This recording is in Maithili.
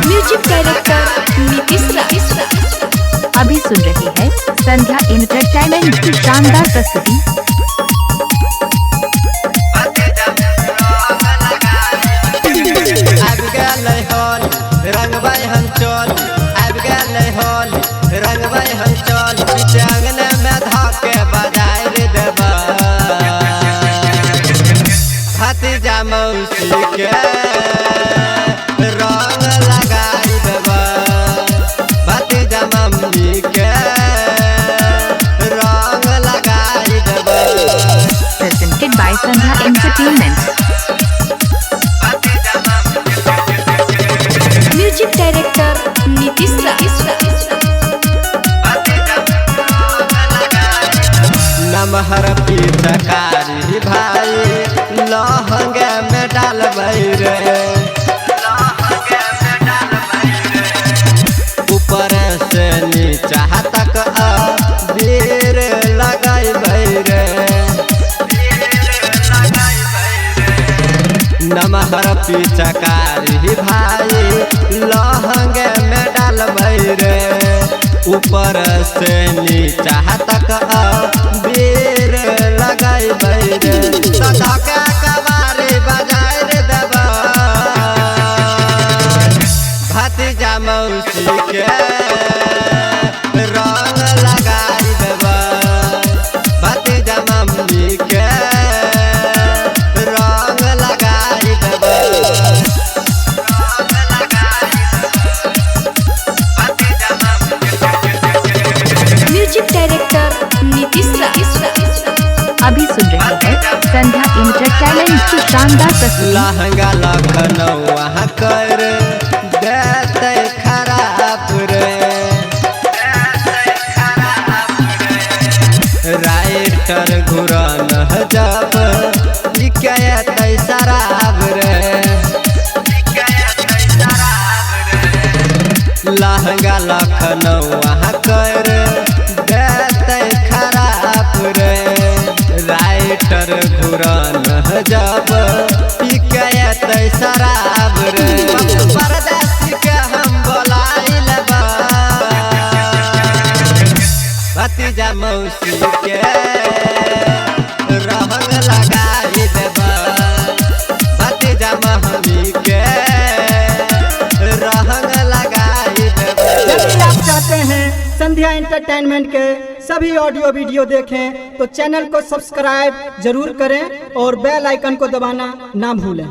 म्यूजिक डायरेक्टर नीतीश राज। अभी सुन रहे हैं संध्या एंटरटेनमेंट की शानदार प्रस्तुति। आबि गेलै होल रंगबै हम चोल, आबि गेलै होल रंगबै हम चोल, बीच अंगने में धके बजाय रे देबा भतीजा मौसी के रंग लगाई देबा, भतीजा मम्मी के रंग लगाई देबा। Presented by Sandhya entertainment. Music director Nitish Raj. नमहर पिचकारी भाई लहंगे में डालबै रे, ऊपर से नीचा तक अबीर लगैबै रे। नमहर पिचकारी भाई लहंगे में डालबै रे, ऊपर से नीचा तक अबीर लगैबै रे। सधके कबारी बजाय रे देबा भतीजा मौसी के रंग लगाई देबा, भतीजा मम्मी के रंग लगाई देबा। म्यूजिक डायरेक्टर नीतीश राज। अभी सुन रहे हैं संध्या एंटरटेनमेंट की शानदार प्रस्तुति। लहंगा लखनऊ कर देते खराब रे, राइटर घुरन जब बिकैते शराब रे। लहंगा लखनऊ कर देते खराब रे, राइटर घुरन जब पिकैते शराब रे। परदेसी के हम बोलाई लेबा भतीजा मौसी के रंग लगाई देबा, भतीजा मम्मी के रंग लगाई देबा। यदि आप चाहते हैं संध्या एंटरटेनमेंट के सभी ऑडियो वीडियो देखें तो चैनल को सब्सक्राइब जरूर करें और बेल आइकन को दबाना ना भूलें।